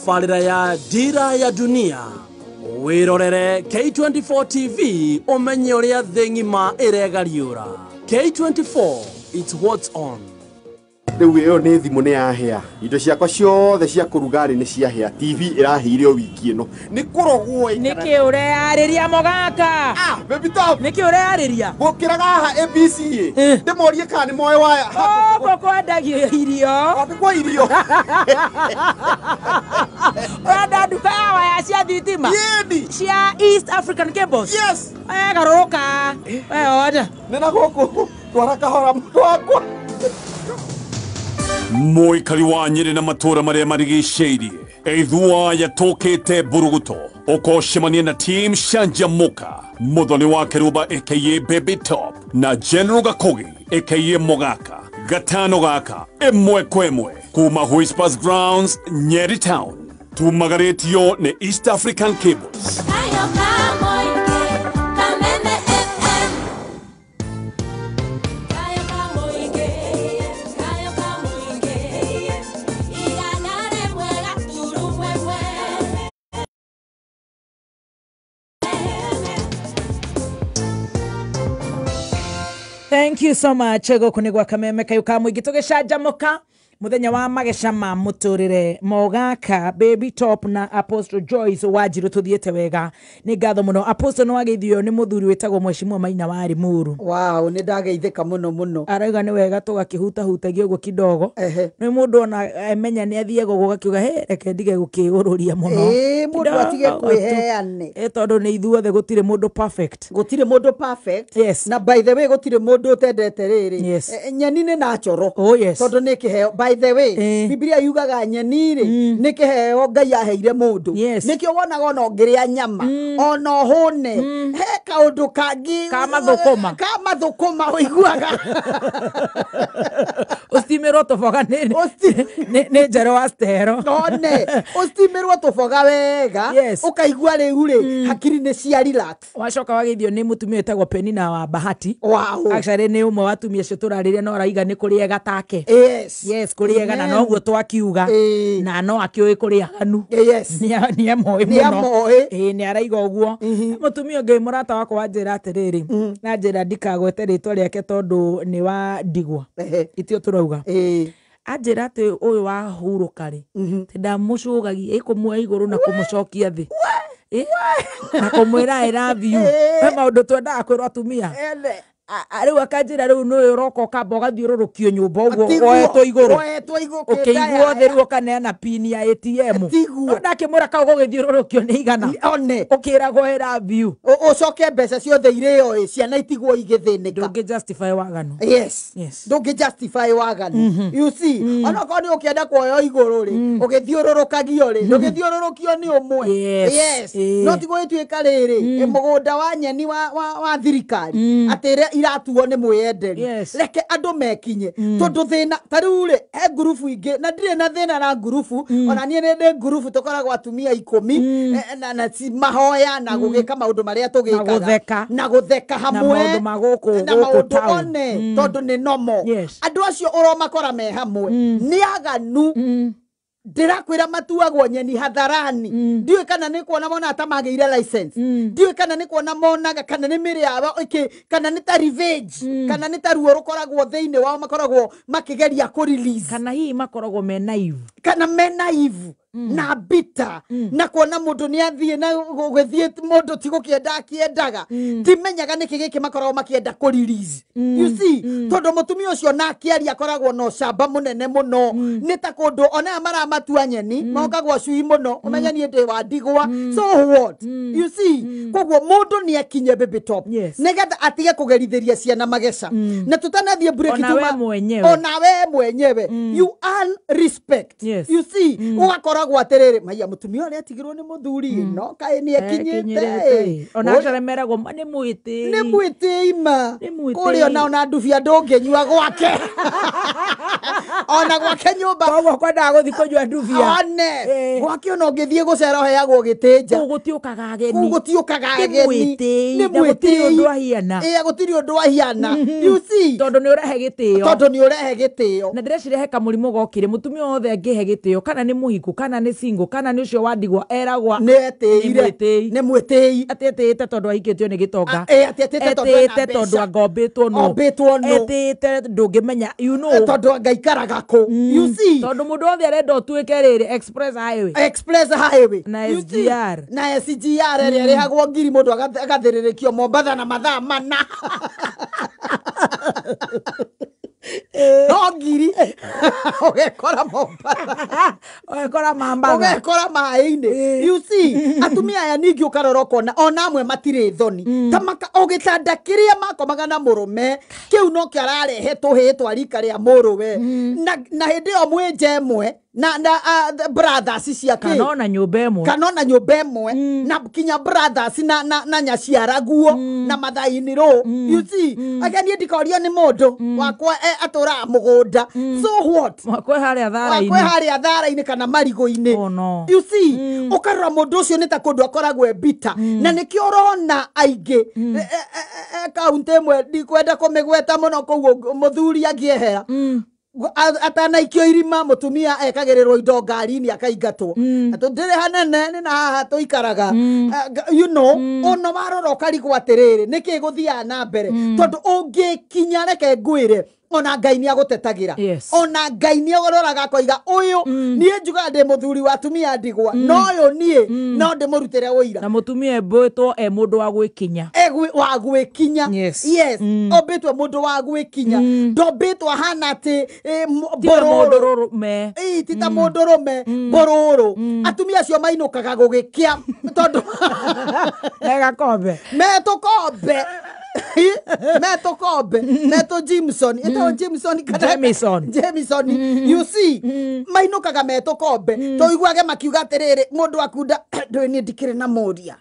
Tabarĩra ya Dira ya Dunia. Wĩrorere K24 TV ũmenye ũrĩa thĩ ng'ima ĩregariũra. K24, it's what's on. Rĩu ĩyo nĩ thimũ nĩ yahĩa, indo ciakwa ciothe cia kũruga rĩ nĩ ciahĩa, TV ĩrahĩire o wiki ĩno nĩ kũrogwo. Nĩkĩ ũreyarĩria, mũgaka? Ah, Baby Top. Nĩkĩ ũreyarĩria? Gũkĩraga haha ABC ĩ ndĩmorie kana nĩ moĩ waya. Gũkũ kwendagio irio. Gũkũ kwa irio. Ũrenda nduka ya waya cia thitima? Yĩni. Cia East African Cables? Yes. Garũrũka we ona. Nĩ na gũkũ twara kahora mũndũ wakwa. Mũikari wa Nyĩrĩ na matũũra marĩa marigicĩirie, ithua yatũkĩte mburuguto ũkocemania na team Canjamũka, Mũthoni wa Kĩrũmba aka Baby Top na General Gakugi aka Mũgaka, gatano gaka ĩmwe kwa ĩmwe kuma Whispers Grounds, Nyeri Town. Tumagarĩtio nĩ East African Cables. Kayo kamoike, Kameme FM. Kayo kamoike, kayo kamoike, igana remwe gaturumwe mwe. Thank you so much. Gũkũ nĩ gwa Kameme kayũ ka mũingĩ, tũgĩcanjamũka muthenya wa mageca ma mũtũrĩre. Mogaka, Baby Top na Apostle Joyce Wanjiru, tũthiĩte wega, nĩ ngatho mũno. Apostle, nĩ wageithio nĩ mũthuri wĩtagwo Mheshimiwa Maina wa Limuru. Wow, nĩ ndageithĩka mũno mũno. Arauga nĩ wega tũgakĩhutahutagia ũguo kidogo. Nĩ mũndũ ona emenya nĩ athiaga ũguo gakiuga, he reke ndige gũkĩũrũria mũno. Ĩĩ, mũndũ atige Kidogo tu. kwĩheane. Ĩ, tondũ nĩ ithuothe, gũtirĩ mũndũ perfect. Gũtirĩ mũndũ perfect. Yes. Na by the way, gũtirĩ mũndũ ũtendete rĩrĩ. Yes. Nyeni nĩ natural. Oh, yes. Tondũ nĩ kĩheo, by the way. Biblia yugaga nyeni rĩ nĩ kĩheo Ngai aheire mũndũ. Yes. Nĩkĩo wonaga ona ũngĩrĩa nyama ona ũhũne, he kaũndũ kangĩ Ka mathũkũma. Ka mathũkũma ũiguaga. Ũcimĩrwo tũboga nĩ njerũ wa stero. One ũcimĩrwo tũboga wega. Yes. Ũkaigua rĩu rĩ hakiri nĩ cia relax. Wacoka wageithio nĩ mũtumia wĩtagwo Penina wa Bahati. Wow. Actually nĩ ũmwe wa atumia acio tũrarĩria, no araiga nĩ kũrĩega take. Yes. Yes, kũrĩega na Amen. noguo twakiuga. Na no akĩũĩ kũrĩa hanu. Yes. Nĩ amoĩ Nĩ mũno. amoĩ. Ĩĩ, nĩ araiga ũguo. Mũtumia ũngĩ mũrata wakwa wanjĩra atĩrĩrĩ, na njĩra ndikagwete rĩtwa rĩake tondũ nĩ wa ndigwa. Itio tũrauga. Anjĩra atĩ ũyũ wahurũka rĩ, atĩ ndamũcũgagia, ĩkũmuoya igũrũ na kũmũcokia thĩ. Ĩ, na kũmwĩra "I love you". He maũndũ twendaga kwĩrwo atumia. Ene. Rĩu akanjĩra rĩu nĩwe ũroka ũkamba ũgathiũrũrũkio nyũmba ũguo. Tiguo. Woetwo igũrũ. Woetwo igũrũ. Ũkĩiguo thĩ, rĩu ũkaneana pin ya ATM. Tiguo. No ndakĩmwĩra kau gũgĩthiũrũrũkio nĩ igana. One. Ũkĩragwo "I love you". Ũcoke mbeca ciothe irĩo ĩ ciana itigwo igĩthĩnĩka. Ndũngĩ justify waganu. Yes. Yes. Ndũngĩ justify waganu, you see. Onokorwo nĩ ũkĩenda kuoywo igũrũ rĩ, ũgĩthiũrũrũkagio rĩ, ndũgĩthiũrũrũkio nĩ ũmwe. Yes. Yes. Ĩĩ. No ti gũgĩtuĩka rĩrĩ mũgũnda wa nyeni wa thirikari atĩ ĩrĩa iratuo nĩ mwĩyenderi. Yes. Reke andũ mekinye, tondũ thĩna ta rĩu rĩ he ngurubu ingĩ, na ndirĩ na thĩna na ngurubu. Ona niĩ nĩ ndĩ ngurubu, tũkoragwo atumia 10 na mahoya na gũgĩka maũndũ marĩa tũgĩkaga. Gũtheka. Na gũtheka hamwe. Maũndũ ma gũkũ na gũkũ maũndũ town. one, tondũ nĩ nomo. Yes. Andũ acio ũromakora me hamwe nĩ aganu, ndĩrakwĩra matuagwo nyeni hadharani. Ndiũĩ kana nĩ kuona monaga ta magĩire license, ndiũĩ kana nĩ kuona monaga kana nĩ mĩrĩ yao ĩkĩ, kana nĩ ta revenge, kana nĩ ta ruo rũkoragwo thĩinĩ wao makoragwo makĩgeria kũ release. Kana hihi makoragwo me naive. Kana me naive na bita na kuona mũndũ nĩ athiĩ na gũgĩthiĩ mũndũ ti gũkĩenda akĩendaga, timenyaga nĩkĩ gĩkĩ makoragwo makĩenda kũ release, you see. Tondũ mũtumia ũcio na akĩaria akoragwo na ũcamba mũnene mũno, nĩ ta kũndũ ona aya maramatua nyeni mokagwo cui mũno, ũmenye niĩ ndĩ wa ndigwa, so what, you see. Koguo mũndũ nĩ akinye, Baby Top, Yes. nĩgetha atige kũgerithĩria ciana mageca na tũtanathiĩ break. Ona we mwenyewe. Ona we mwenyewe you earn respect. Yes. You see, ũgakoragwo atĩrĩrĩ, maiya mũtumia ũrĩa atigirwo nĩ mũthuri no kaĩ nĩ ekinyĩte. Ona actually meragwo ma nĩ mwĩtĩi. Nĩ mwĩtĩi ma. Nĩ mwĩtĩi. Kũrĩa ona ndubia ndũngĩnyua gwake, ona gwake nyũmba. Koguo kwendaga gũthiĩ kũnyua ndubia. One. Eh. Gwake ona ũngĩthiĩ gũcera ũheagwo gĩtĩnja. Kũu gũtiũkaga ageni. Kũu gũtiũkaga Nĩ ageni. mwĩtĩi, Nĩ na gũtirĩ mwĩtĩi. ũndũ ahiana. Ĩĩ, gũtirĩ ũndũ ahiana, you see. Tondũ nĩ ũrehe gĩtĩo. Tondũ nĩ ũrehe gĩtĩo. Na ndĩreciria he kamũrimũ gokire, mũtumia wothe angĩhe gĩtĩo, kana nĩ mũhiku kana Kana nĩ single, kana nĩ ũcio wa ndigwa, eragwa nĩ etĩire. Nĩ mwĩtĩi. Nĩ mwĩtĩi. Atĩ etĩĩte tondũ ahikĩtio nĩ gĩtonga. Atĩ etĩĩte tondũ ena Etĩĩte tondũ mbeca. angombĩtwo nũ. Ombĩtwo nũ. Etĩĩte ndũngĩmenya, you know. Tondũ angaikaraga kũ, you see. Tondũ mũndũ wothe arenda ũtuĩke rĩrĩ express highway. Express highway. Na You see? SGR. Na SGR ĩrĩa ĩrĩhagwo ngiri mũndũ agathĩrĩrĩkio Mombatha na mathaa 4. No ngiri ũgekora Mombatha. Ũgekora Mambatha. Ũgekora maĩ-inĩ, you see. Atumia aya ningĩ ũkarora ũkona ona amwe matirĩ thoni ta maka o gĩtanda kĩrĩa makomaga na mũrũme kĩu nokĩo ararehe tũhĩĩ twa rika rĩa mũrũwe, na hĩndĩ ĩyo mwĩ nja ĩmwe na the brothers ciake. Kana ona nyũmba ĩmwe. Kana ona nyũmba ĩmwe na kinya brothers na nyaciaraguo na mathainĩ rũ, you see. Aka niĩ ndikorio nĩ mũndũ wakwa atũraga mũgũnda, so what? Mwakwe harĩa wakwe thara-inĩ. Harĩa thara-inĩ kana marigũ-inĩ. Oh, no. You see, ũkarora mũndũ ũcio nĩ ta kũndũ akoragwo e bita, na nĩkĩo ũrona aingĩ kaũntĩ ĩmwe ndikwenda kũmĩgweta mũno kũu, mũthuri angĩehera atanaikio irima, mũtumia ekagĩrĩrwo indo ngari-inĩ akaingatwo. Atũ ndĩrĩ hanene nĩ na haha tũikaraga. Ona warora ũkarigwo atĩrĩrĩ, nĩkĩ gũthiaga na mbere? Tondũ ũngĩkinya, reke ngwĩre, ona Ngai nĩ agũtetagĩra. Ona Ngai nĩ aroraga akoiga ũyũ, niĩ njugaga ndĩ mũthuri wa atumia ndigwa, no ũyũ niĩ no ndĩmũrutĩre ũira. Na mũtumia embũĩtwo e mũndũ wa gwĩkinya. Wa gwĩkinya. Yes, ombĩtwo mũndũ wa gwĩkinya, ndombĩtwo ahana atĩ Tiwe mbũrũrũ. Mũndũrũme. Ĩ, ti ta mũndũrũme mbũrũrũ. Atumia acio mainũkaga gũgĩkĩa tondũ Megakombe. Metũkombe, metũkombe, metũ Jimson, ĩtagwo Jimson kana Jamison. Jamison, you see, mainũkaga metũkombe, tũiguage makiuga atĩrĩrĩ, mũndũ akunda ndũĩ niĩ ndikĩrĩ na mũria,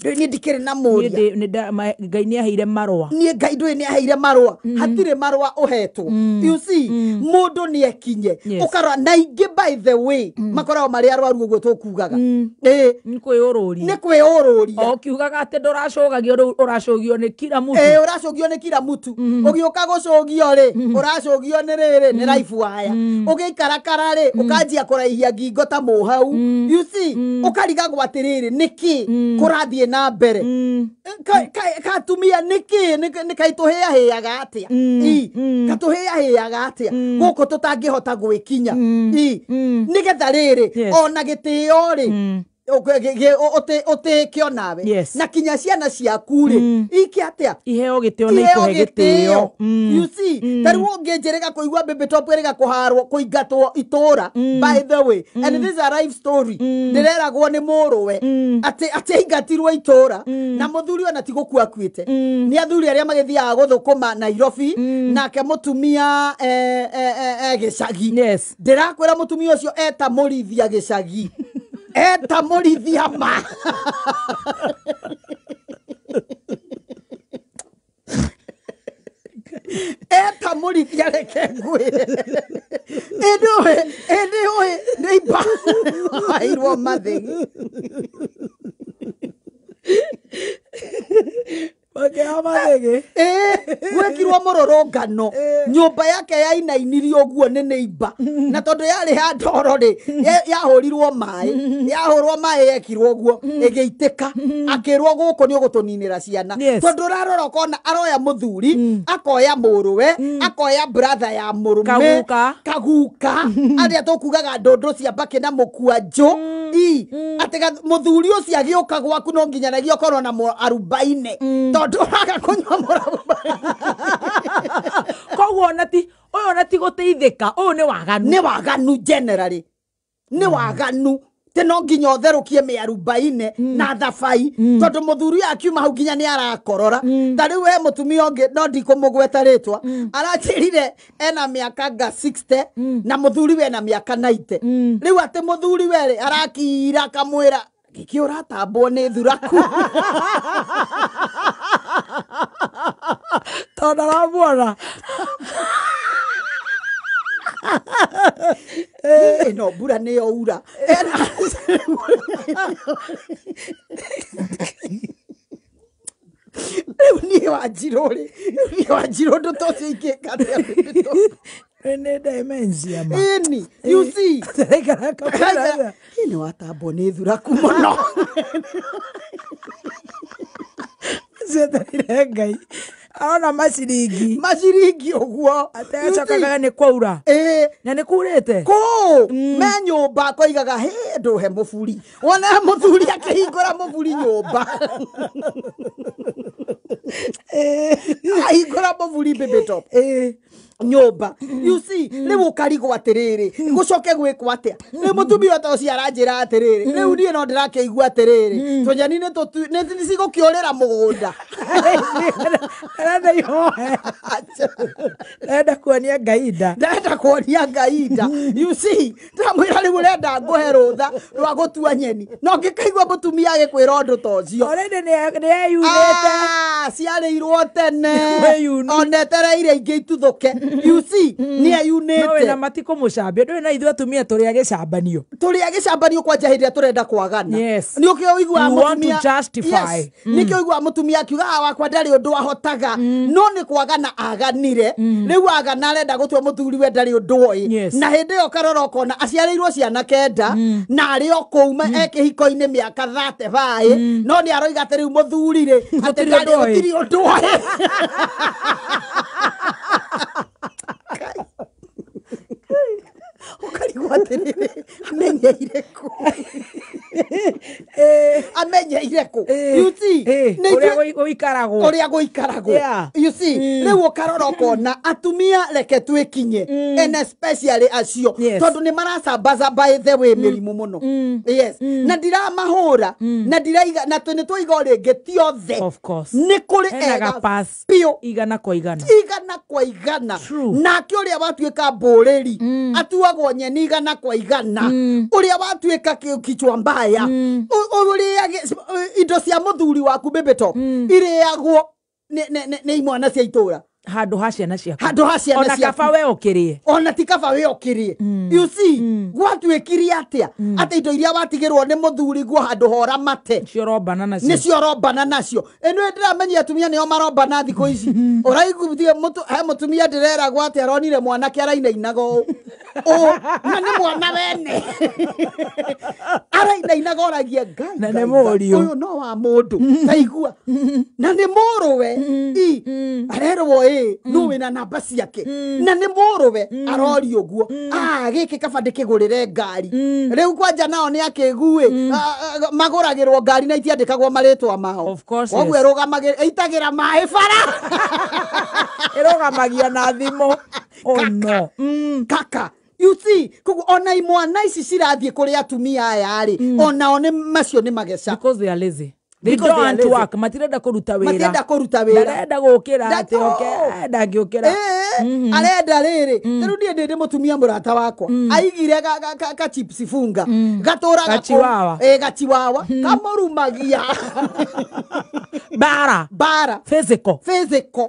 ndũĩ niĩ ndikĩrĩ na Niĩ mũria. Ngai nĩ aheire marũa. Niĩ Ngai ndũĩ nĩ aheire marũa. Hatirĩ marũa ũhetwo, you see. Mũndũ nĩ ekinye. Ũkarora na ingĩ, by the way, makoragwo marĩ arwaru ũguo tũkugaga. Ĩ. Nĩ kwĩũrũria. Nĩ kwĩũrũria. O kiugaga atĩ ndũracũgagio, rĩu ũracũgio nĩ kira mũtu. Ĩ, ũracũgio nĩ kira mutu. Ũgĩũka gũcũgio rĩ, ũracũgio nĩ rĩrĩ, nĩ raibu waya. Ũgĩikarakara rĩ, ũkanjia kũraihia ngingo ta mũhau, you see. Ũkarigagwo atĩrĩrĩ, nĩkĩ kũrathiĩ na mbere? Katumia nĩkĩ nĩ kaitũhĩahĩaga atĩa? I katũhĩahĩaga atĩa gũkũ tũtangĩhota gwĩkinya? I nĩgetha rĩrĩ ona gĩtĩo rĩ, ũtĩkio nawe na kinya ciana ciaku rĩ, ike atĩa? Iheo gĩtĩo na Iheo ikũhe gĩtĩo. You see, ta rĩu ũngĩnjĩrĩga kũigua Baby Top ĩrĩga kũharwo kũingatwo itũra, by the way, and this is a life story ndĩreragwo nĩ mũrũwe, atĩ aingatirwo itũra na mũthuri ona ti gũkua akuĩte, nĩ athuri arĩa magĩthiaga gũthũkũma Nairobi, nake mũtumia gĩcagi. Ndĩrakwĩra mũtumia ũcio eta mũrithia gĩcagi, eta mũrithia ma. Eta mũrithia, reke ngwĩre, ĩndĩ ũĩ nĩ imba airwo mathĩgĩ. Makĩoya mathĩgĩ. Ĩĩ, gwĩkirwo mũrũrũngano, nyũmba yake yainainirio ũguo nĩ nĩimba, na tondũ yarĩ ha ndoro rĩ, yahũrirwo maĩ, yahũrwo maĩ, yekirwo ũguo ĩgĩitĩka, akĩrwo gũkũ nĩ ũgũtũninĩra ciana. Tondũ ũrarora ũkona aroya mũthuri, akoya mũrũwe, akoya brother ya mũrũme. Kaguka. Kaguka, arĩa tũkugaga ndũndũ cia mbakĩ na mũkwanjũ i atĩ mũthuri ũcio agĩũka gwaku no nginyanagia ũkorwo na mũarubaine, tondũ waga kũnyua mũarubaine. Koguo ona ti ũyũ, ona ti gũteithĩka, ũyũ nĩ waganu. Nĩ waganu, generally nĩ waganu. Tĩ no nginya ũtherũkie mĩarubaine na thabai, tondũ mũthuri ũyũ akiuma hau nginya nĩ arakorora. Ta rĩu he mũtumia ũngĩ, no ndikũmũgweta rĩtwa, aranjĩrire ena mĩaka nga 60 na mũthuri we ena mĩaka 90. Rĩu atĩ mũthuri we rĩ, arakira akamwĩra gĩkĩ ũratambwo nĩ thuraku. Tondũ aramuona. Ĩno mbura nĩ youra. Rĩu niĩ Wanjirũ rĩ, rĩu niĩ Wanjirũ ũndũ ta ũcio ingĩka atĩa? Nĩ dementia ma. Ĩni, you see. Taraikara kabara. Ĩ, nĩ watambwo nĩ thuraku mũno. Cietereire Ngai. Arona maciringi. Maciringi ũguo. Atecokaga nĩ kwaura. Ĩĩ. Na nĩ kurĩte. Kũu me nyũmba koigaga hĩ ndũhe mũburi wona mũthuri akĩhingũra mũburi nyũmba ahingũra mũburi baby top nyũmba, you see. Rĩu ũkarigwo atĩrĩrĩ, gũcoke gwĩkwo atĩa? Rĩu mũtumia ta ũcio aranjĩra atĩrĩrĩ, rĩu niĩ no ndĩrakĩigua atĩrĩrĩ, tũnyeni nĩ cigũkĩũrĩra mũgũnda. Arenda ihoe. Arenda kuonia Ngai nda. Ndenda kuonia Ngai nda, you see. Ndamwĩra rĩu ũrenda ngũhe rũtha rwa gũtua nyeni, no ngĩkaigua mũtumia agĩkwĩra ũndũ ta ũcio. Already nĩ eyunĩte. Ciarĩirwo tene. Wĩyunu. Ona etereire ingĩ ituthũke, you see, nĩ No wĩna eyunĩte. Matikũmũcambia ndũĩ na ithuĩ atumia tũrĩ a gĩcambanio. Tũrĩ a gĩcambanio kwanja hĩndĩ ĩrĩa tũrenda kwagana. Yes. Nĩ ũkĩo ũiguaga You want to mũtumia justify. Yes. Nĩkĩo ũiguaga mũtumia akiuga, "Ah, wakwa ndarĩ ũndũ ahotaga," no nĩ kwagana aganire. Rĩu agana arenda gũtua mũthuri we ndarĩ ũndũ oĩ. Yes. Na hĩndĩ ĩyo karora ũkona aciarĩirwo ciana 9 na arĩ o kũu e kĩhiko-inĩ mĩaka 35, no nĩ aroiga atĩ rĩu mũthuri rĩ atĩ Gũtirĩ ndarĩ ũndũ oĩ. gũtirĩ ũndũ oĩ. Ũkarigwo atĩrĩrĩ, amenyeire kũ? Amenyeire kũ? You see, nĩ Ũrĩa gũikaragwo. Ũrĩa gũikaragwo. Yeah. You see, rĩu ũkarora ũkona atumia reke twĩkinye, and especially acio, Yes. tondũ nĩ maracambaca by the way mĩrimũ mũno. Yes, na ndiramahũra na ndiraiga na nĩ twaiga o rĩngĩ ti othe. Of course. Nĩ kũrĩ Hena ega gapass. biũ. 100 kwa 100. 100 kwa 100. True. Nake ũrĩa watuĩka mbũrĩri atuagwo nyeni 100 kwa 100. Ũrĩa watuĩka kichwa mbaya, ũrĩage indo cia mũthuri waku, baby top, irĩagwo nĩ imwana cia itũra handũ ha ciana ciaku. Handũ ha ciana Ona ciaku. kaba we ũkĩrĩe. Ona ti kaba we ũkĩrĩe. You see, gwatuĩkire atĩa atĩ indo iria watigĩrwo nĩ mũthuri guo handũ hora mate Cio rombana nacio. Nĩcio rombana nacio. Ĩno ndĩramenya atumia nĩo marombana thikũ ici. Ũraiguithie he mũtumia ndĩreragwo atĩ aronire mwanake arainainaga ũũ ũũ, na nĩ mwana wene arainainaga, oragia Ngai, Na Ngai, nĩ mũriũ. Ngai, ũyũ no wa mũndũ taigua, na nĩ mũrũwe. I arerwo ĩ nũ wĩna namba ciake, na nĩ mũrũwe arorio ũguo, ah, gĩkĩ kaba ndĩkĩgũrĩre ngari. Rĩu kwanja nao nĩ akĩguĩ magũragĩrwo ngari na itiandĩkagwo marĩtwa mao. Of course, Koguo yes. ĩrũgamagĩrĩra ĩitagĩra maĩ bara. Ĩrũgamagia na thimũ. Oh no. Kaka, you see, koguo ona imwana ici cirathiĩ kũrĩ atumia aya rĩ, onao nĩ macio nĩ mageca. Because they are lazy. They Because don't they are want to lazy. work. Matirenda kũruta wĩra. Matirenda kũruta wĩra. Ndarenda gũkĩra atĩ oke ndangĩũkĩra. Ĩĩ, arenda rĩrĩ tarĩu niĩ ndĩ mũtumia mũrata wakwa aigire ka chips funga gatũraga kũu. Gachiwawa. Ĩ, gachiwawa kamũrumagia. Bara. Bara. Physical. Physical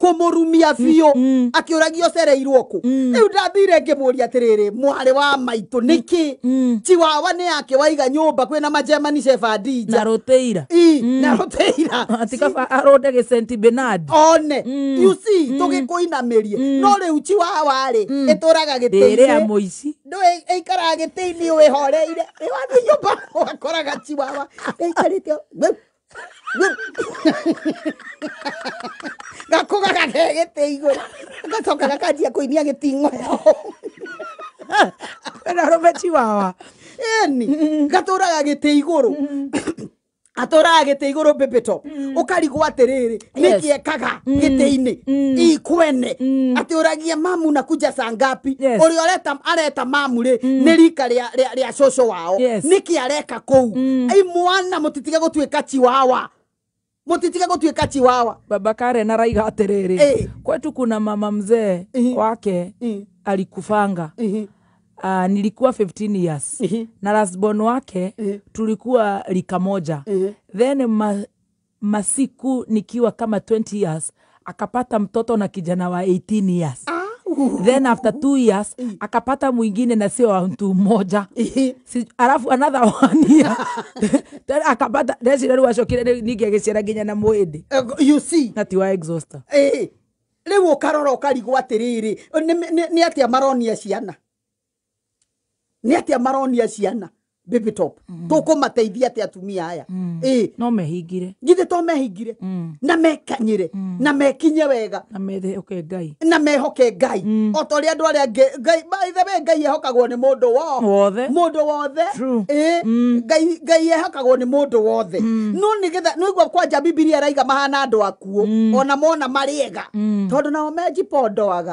kũmũrumia biũ, akĩũragia ũcereirwo kũ. Rĩu ndathire ngĩmũria atĩrĩrĩ, mwarĩ wa maitũ, nĩkĩ chiwawa nĩ yake waiga nyũmba kwĩna majemani shepherd Na nja rũtĩira. Ĩ, na rũtĩira. Ati kaba arũnde gĩcenti Bernard. One, you see, tũgĩkũinamĩrie, no rĩu chiwawa rĩ ĩtũraga Ndĩrĩa gĩtĩ-inĩ. mũici. Ndũĩ ĩikaraga gĩtĩ-inĩ wĩhoreire. Ĩ, wathiĩ nyũmba wakoraga chiwawa ĩikarĩte gwĩu, gwĩu. Gakũgaga ke gĩtĩ igũrũ, gacoka gakanjia kũinia gĩting'o. Kwĩna arũme chiwawa. Ĩni, gatũraga gĩtĩ igũrũ, atũraga gĩtĩ igũrũ, baby top. Ũkarigwo atĩrĩrĩ, nĩkĩ ekaga gĩtĩ-inĩ ikwene atĩ ũragia mamu na kuja saa ngapi? Yes. Ũrĩa ũreta areta mamu rĩ nĩ rika rĩa cũcũ wao. Yes. Nĩkĩ areka kũu? Imwana, mũtitige gũtuĩka chiwawa, mũtitige gũtuĩka chiwawa. Baba Karen araiga atĩrĩrĩ, Eh. kwetu kuna mama mzee wake alikufanga. Nilikuwa 15 years na lastborn wake tulikuwa rika moja. Then masiku nikiwa kama 20 years akapata mtoto na kijana wa 18 years. Then after 2 years akapata mwingine na sio wa mtu mmoja. Alafu another one year then akapata ndecira rĩu acokire ningĩ agĩciara nginya na mwĩndĩ. You see. Na ti wa exhauster. Eh, Rĩu ũkarora ũkarigwo atĩrĩrĩ, nĩ atĩa maronia ciana, nĩ atĩa maronia ciana? Baby Top, tũkũmateithia atĩa atumia aya? Ĩ No mehingire. Githĩ to mehingire na mekanyĩre na mekinye wega na mehoke Ngai. Na mehoke Ngai o ta ũrĩa andũ arĩa angĩ. Ngai, by the way, Ngai ehokagwo nĩ mũndũ wothe. Mũndũ wothe. True. Ĩ, Ngai ehokagwo nĩ mũndũ wothe, no nĩgetha nĩguo kwanja Bibilia ĩraiga mahana andũ akuũ ona mona marĩega, tondũ nao mejipondoaga.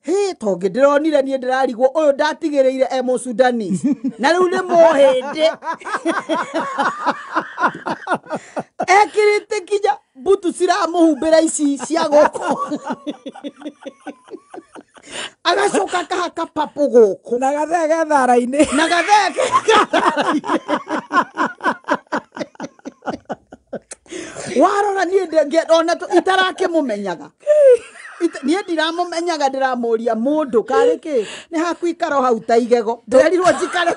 Hĩ, tongĩ ndĩronire niĩ ndĩrarigwo ũyũ ndatigĩrĩire e Mũsudanis na rĩu nĩ Mũhĩndĩ, ekĩrĩte kinya mbutu ciramũhumbĩra ici cia gũkũ, agacoka akahaka papũ gũkũ na gathee ge thara-inĩ. Na gathee ke warora niĩ ona itarakĩmũmenyaga. Niĩ ndiramũmenyaga, ndĩramũria mũndũ karĩ kĩ nĩ hakuikara o hau ta igego, ndĩrerirwo njikare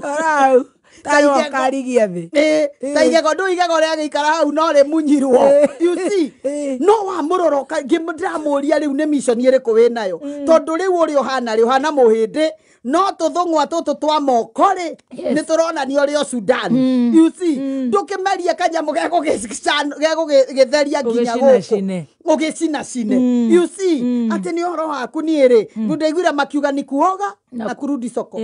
Orau ta tarĩ igego. wakarigia thĩ. Ĩ, ta igego, ndũ igego rĩagĩikara hau no rĩmunyirwo, you see? No wamũrora ndĩramũria rĩu nĩ mission ĩrĩkũ wĩnayo, tondũ rĩu ũrĩa ũhana rĩ ũhana Mũhĩndĩ, no tũthũng'wa tũtũ twa moko rĩ nĩ tũronania ũrĩa o Sudan, you see? Ndũkĩmerie kanyamũ gegũgĩtheria nginya gũkũ Ũgĩcinacine. Ũgĩcinacine, you see? Atĩ nĩ ũhoro waku. Niĩ rĩ ndaiguire makiuga ni kuoga na kurudi soko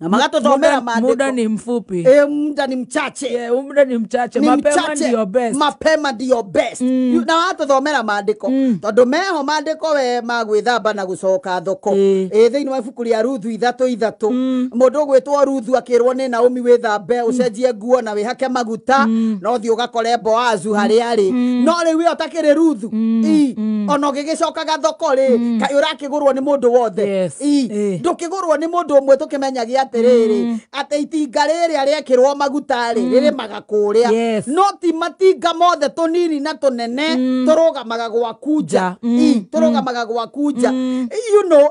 na magatũthomera Muda maandĩko. Ni mfupi. Eh, muda ni mchache. Yeah, muda ni mchache. Ni Mapema mchache. ndio best. Mapema ndio best. Na watũthomera maandĩko, tondũ meho maandĩko we magwĩthamba na gũcoka thoko. Ĩ, thĩinĩ wa ibuku rĩa Ruthu 3:3, mũndũ ũgwĩtwo Ruthu akĩrwo nĩ Naomi, wĩthambe, ũcenjie nguo na wĩhake maguta, no thiĩ ũgakore Boazu harĩa arĩ. No rĩu ĩyo takĩrĩ Ruthu. Ĩ, ona ũgĩgĩcokaga thoko rĩ, kaĩ ũrakĩgũrwo nĩ mũndũ wothe? Yes. Ĩ, ndũkĩgũrwo nĩ mũndũ ũmwe. Tũkĩmenyagia atĩrĩrĩ, atĩ itinga rĩrĩa rĩekĩrwo maguta rĩ rĩrĩmaga kũrĩa, no ti matinga mothe tũnini na tũnene tũrũgamaga gwaku nja. Nja. Ĩ, tũrũgamaga gwaku nja,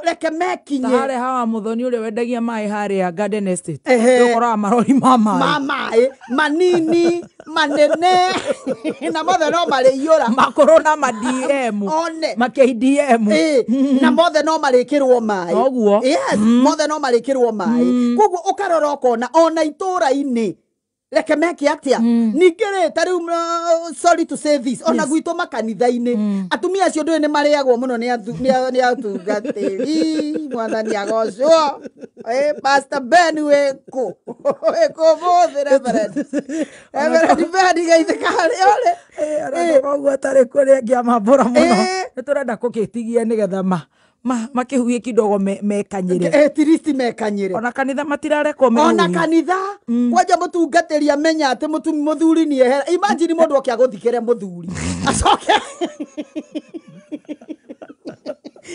reke mekinye. Ta harĩa hawa Mũthoni ũrĩa wendagia maĩ harĩa Garden Estate. Ũkoraga marori ma ma maĩ maĩ manini, manene, na mothe no marĩiyũra. Makũrũ na ma DM One. ma KDM. Ĩ, na mothe no marĩkĩrwo maĩ. Noguo. Yes, mothe no marĩkĩrwo maĩ. Koguo ũkarora ũkona ona itũra-inĩ reke meke atĩa. Ningĩ rĩ, ta rĩu, sorry to say this, ona gwitũ makanitha-inĩ atumia acio ndũĩ nĩ marĩagwo mũno nĩ atungatĩri. Mwathani agocwo. Ĩ, Pastor Ben wĩkũ wĩkũ ũmũthĩ? Reverend Ben geithĩka harĩa ũrĩ. Koguo atarĩ kũrĩa ngĩamambũra mũno, nĩ tũrenda kũgĩtigia nĩgetha makĩhuhie kidogo mekanyĩre. At least mekanyĩre. Ona kanitha matirarekwo Ona mehuhie. Kanitha kwanja mũtungatĩri amenya atĩ mũthuri nĩ ehera. Imagine mũndũ oke agũthikĩre mũthuri, acoke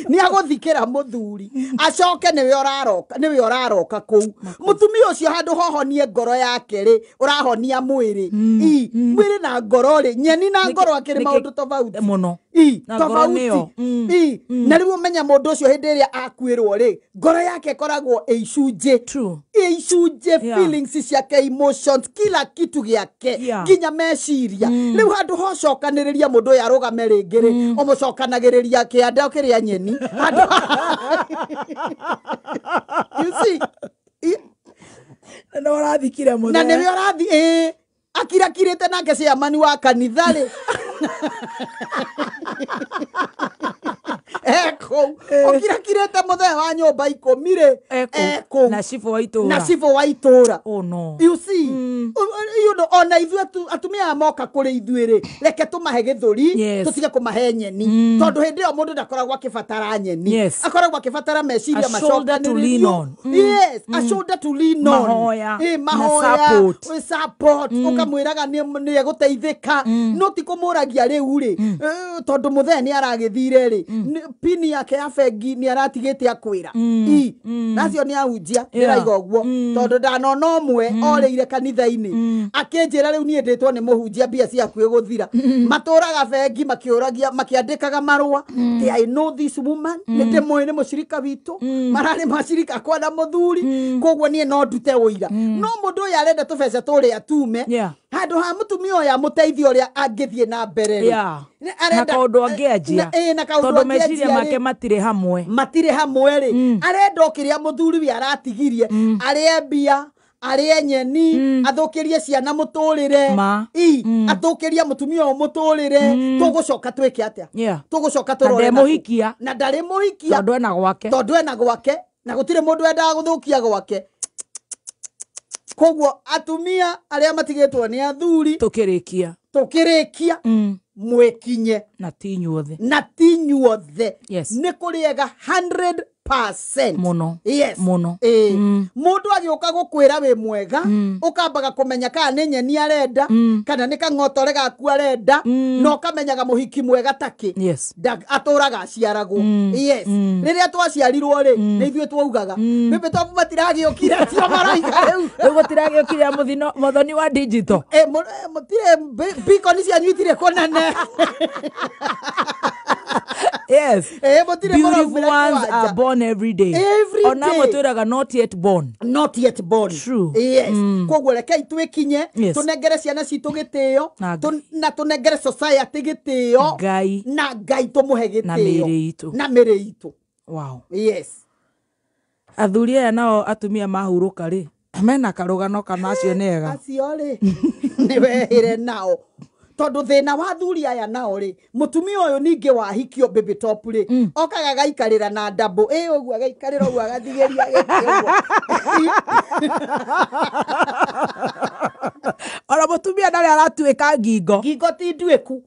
nĩ agũthikĩra mũthuri, acoke nĩwe ũraroka kũu. Mũtumia ũcio handũ hohonie ngoro yake rĩ, ũrahonia mwĩrĩ. I mwĩrĩ na ngoro rĩ, nyeni na ngoro akĩrĩ maũndũ tofauti Mũno. I Na ngoro tofauti. nĩyo. I na rĩu ũmenya mũndũ ũcio hĩndĩ ĩrĩa akuĩrwo rĩ, ngoro yake ĩkoragwo ĩ icunjĩ, True. ĩ icunjĩ, feelings ciake, emotions, kila kitu gĩake, nginya meciria. Rĩu handũ hocokanĩrĩria mũndũ ũyũ arũgame rĩngĩ rĩ, ũmũcokanagĩrĩria kĩanda kĩrĩa nyeni handũ. You see? Na nĩ ũrathikire Na mũthee. nĩwe ũrathi ĩ akirakirĩte nake ciamani wa kanitha rĩ ekũu, ũkirakirĩte mũthee wa nyũmba 10 rĩ ekũu Na cibũ wa itũra. Na cibũ wa itũra. Oh no. You see? Ona ithuĩ atumia aya moka kũrĩ ithuĩ rĩ, reke tũmahe gĩthũri, tũtige kũmahe nyeni, tondũ hĩndĩ ĩyo mũndũ ndakoragwo akĩbatara nyeni, akoragwo akĩbatara meciria A shoulder to lean macokanĩrĩrio. on. Yes, a shoulder to lean on. Mahoya. Ĩ, Na mahoya. support. Ĩ, support, ũkamwĩraga nĩ egũteithĩka, no ti kũmũragia rĩu rĩ, tondũ mũthee nĩ aragĩthire rĩ, pini yake ya bengi nĩ aratigĩte akwĩra. I nacio nĩ ahunjia ndĩraiga ũguo, tondũ ndanona ũmwe orĩire kanitha-inĩ akĩnjĩra rĩu niĩ ndĩtwo nĩ mũhunjia, mbia ciaku ĩgũthira. Matũraga bengi makĩũragia, makĩandĩkaga marũa. Ti I know this woman, nĩ ndĩmũĩ, nĩ mũcirika witũ, mararĩ macirika akwa na mũthuri, koguo niĩ no ndute ũira. No mũndũ ũyũ arenda tũbeca tũrĩa tume. Handũ ha mũtumia ũyũ amũteithie ũrĩa angĩthiĩ na mbere rĩ. Yeah. Nĩ Na arenda- kaũndũ angĩanjia. Na kaũndũ Tondũ meciria angĩanjia make rĩ, matirĩ hamwe. Matirĩ hamwe rĩ, arenda o kĩrĩa mũthuri we aratigirie, arĩe mbia, arĩe nyeni, athũkĩrie ciana mũtũrĩre. Ma. I athũkĩrie mũtumia ũyũ mũtũrĩre. Tũgũcoka twĩke atĩa? Yeah. Tũgũcoka Na tũrore nakũ? ndemũhikia. Na ndarĩ mũhikia. Tondũ ena gwake. Tondũ ena gwake na gũtirĩ mũndũ wendaga gũthũkia gwake. Koguo atumia arĩa matigĩtwo nĩ athuri, Tũkĩrĩkia. Tũkĩrĩkia, mwĩkinye. Na ti inyuothe. Na ti inyuothe. Yes. Nĩ kũrĩega 100%. Mũno. Yes. Mũno. Ĩĩ. Mũndũ agĩũka gũkwĩra wĩ mwega, ũkambaga kũmenya kana nĩ nyeni arenda kana nĩ kang'otore gaku arenda, na ũkamenyaga mũhiki mwega takĩ. Yes. Atũraga aciaragwo. Yes. Rĩrĩa twaciarirwo rĩ, nĩ ithuĩ twaugaga bĩbĩ twabu matiragĩũkire, tio maroiga rĩu. Rĩu gũtiragĩũkire mũthoni wa digital. Eh, mũtirĩ bikoni cianyu itirĩ kũnene. Yes. Eh, mũtirĩ Beautiful mũraumĩra ones are kĩwanja. born every day. Every Ona day. amwe twĩraga not yet born. Not yet born. True. Yes. Koguo rekei twĩkinye, Yes. tũnengere ciana citũ gĩtĩo, Na na tũnengere society gĩtĩo, Ngai. na Ngai tũmũhe gĩtĩo. Na mĩĩrĩ itũ. Na mĩĩrĩ itũ. Wow. Yes. Athuri aya nao atumia mahurũka rĩ, mena karũgano kana acio nĩ ega? Acio rĩ, nĩ wehĩre nao, tondũ thĩna wa athuri aya nao rĩ, mũtumia ũyũ ningĩ wahikio baby top rĩ, okaga agaikarĩra na ndambũ ĩ ũguo, agaikarĩra ũguo, agathigĩria gĩtĩ ũguo. Ona mũtumia ndarĩ aratuĩka ngingo. Ngingo ti nduĩku,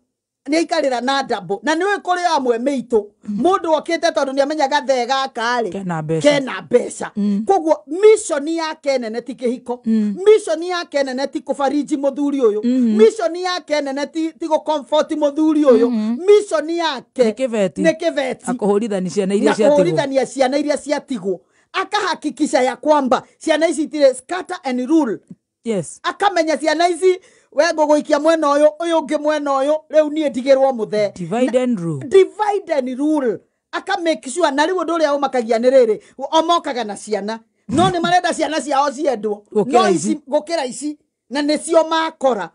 nĩ aikarĩra na ndambũ. Na nĩ ũĩ kũrĩ amwe mĩitũ mũndũ okĩte tondũ nĩ amenyaga thee gaka rĩ Kena mbeca. Kena mbeca. Koguo mission yake nene ti kĩhiko, mission yake nene ti kũbariji mũthuri ũyũ, mission yake nene ti gũ comfort mũthuri ũyũ, mission yake Nĩ kĩbeti. Nĩ kĩbeti. Na kũhũrithania ciana iria Na ciatigwo. kũhũrithania ciana iria ciatigwo, akahakikisha ya kwamba ciana ici itirĩ scatter and rule. Yes. Akamenya ciana ici we ngũgũikia mwena ũyũ, ũyũ ũngĩ mwena ũyũ, rĩu niĩ ndigĩrwo mũthee. Divide and rule. Divide and rule, aka make sure. Na rĩu ũndũ ũrĩa ũmakagia nĩ rĩrĩ, o mokaga na ciana, no nĩ marenda ciana ciao ciendwo Gũkĩra no ici. Ici gũkĩra ici, na nĩcio makora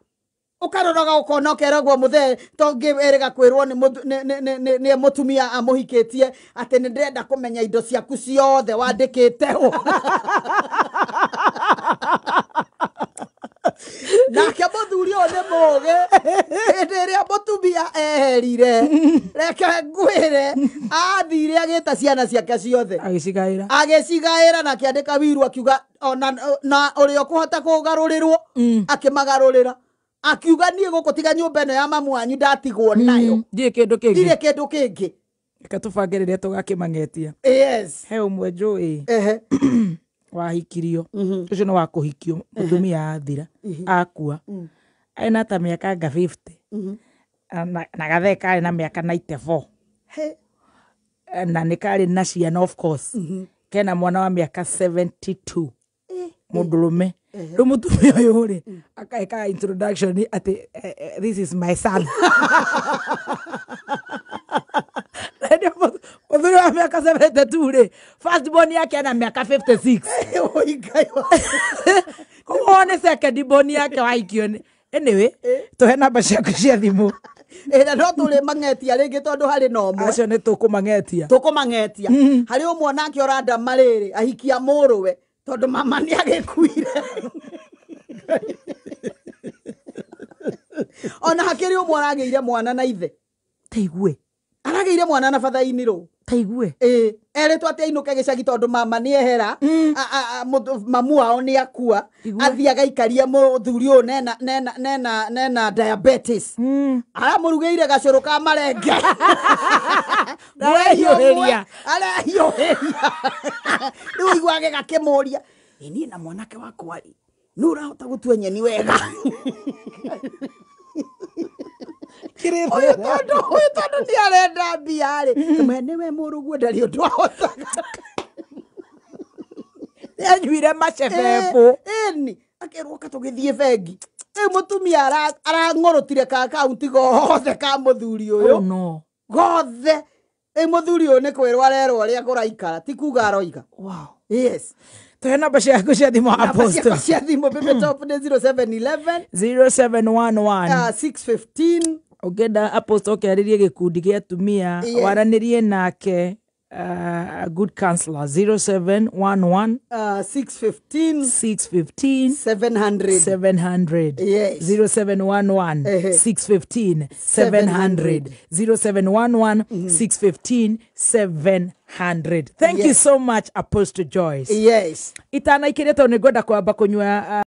ũkaroraga ũkona ũkeragwo mũthee tongĩ erĩga kwĩrwo nĩ nĩ mũtumia amũhikĩtie atĩ nĩ ndĩrenda kũmenya indo ciaku ciothe wandĩkĩte ho. Nake mũthuri ũyũ nĩ mũgĩ, hĩndĩ ĩrĩa mũtumia eherire, reke ngwĩre, athire agĩta ciana ciake ciothe, Agĩcigaĩra. Agĩcigaĩra na akĩandĩka wiru, akiuga ona na ũrĩa ũkũhota kũgarũrĩrwo, akĩmagarũrĩra, akiuga niĩ gũkũ tiga nyũmba ĩno ya mamu wanyu ndatigwo nayo, ndirĩ kĩndũ ndirĩ kĩngĩ. Kĩndũ kĩngĩ. Reke tũbange rĩrĩa tũgakĩmang'etia. Yes. He ũmwe njũĩ wahikirio, ũcio nĩ wa kũhikio, mũtumia athira, akua ena ta mĩaka anga 50, na gathee karĩ na mĩaka 94. He. Na nĩ karĩ na ciana, of course kena mwana wa mĩaka 72, mũndũrũme. Rĩu mũtumia ũyũ rĩ, akaĩkaga introduction atĩ "This is my son." Na nĩ mũthuri wa mĩaka 72 rĩ, first born yake ena mĩaka 56. Oi, Ngai Koguo nĩ second born yake wahikio nĩ. Anyway, tũhe namba ciaku cia thimũ. Ĩra no tũrĩ mang'etia rĩngĩ tondũ harĩ na ũmwe. Acio nĩ tũkũmang'etia. Tũkũmang'etia. Harĩ ũmwe nake ũrandama rĩrĩ ahikia mũrũwe tondũ mama nĩ agĩkuire. Ona hakĩrĩ ũmwe aragĩire mwana na ithe. Taigue. Aragĩire mwana na batha-inĩ rũ. Taigue. Ĩĩ, erĩtwo atĩ ainũke gĩcagi tondũ mama nĩ ehera, mamu wao nĩ akua. Igua. Athiĩ agaikarie mũthuri ũyũ nena diabetes, aramũrugĩire gacũrũ ka marenge. Mweri ũmwe, Arehiũhĩria. arehiũhĩria. Rĩu aiguage gakĩmũria, "Ĩ, niĩ na mwanake wakwa rĩ, nũ ũrahota gũtua nyeni wega?" Ũyũ tondũ nĩ arenda mbia rĩ, kamwe nĩwe mũrũguo ndarĩ ũndũ ahotaga. Anyuire macebebũ. Ĩni akerwo ka tũgĩthiĩ bengi. Rĩu mũtumia arang'ũrũtire ka akaunti gothe ka mũthuri ũyũ. Oh no. Gothe. Rĩu mũthuri ũyũ nĩ kwĩrwo arerwo ũrĩa kũraikara, ti kuga aroiga. Wow. Yes. Tũhe namba ciaku cia thimũ, Namba Apostle. ciakwa cia thimũ, Baby Top, nĩ 0711 0711 615. Ũngĩenda Apostle ũkĩarĩrie gĩkundi gĩa atumia, Yes. waranĩrie nake, a good counselor, 0711 615 615 700. 700. Yes. 0711 Ehe. 615 700. 0711 615 700. Thank you Yes. so much, Apostle Joyce. Yes. Itanaikĩria tondũ nĩ ngwenda kwamba kũnyua.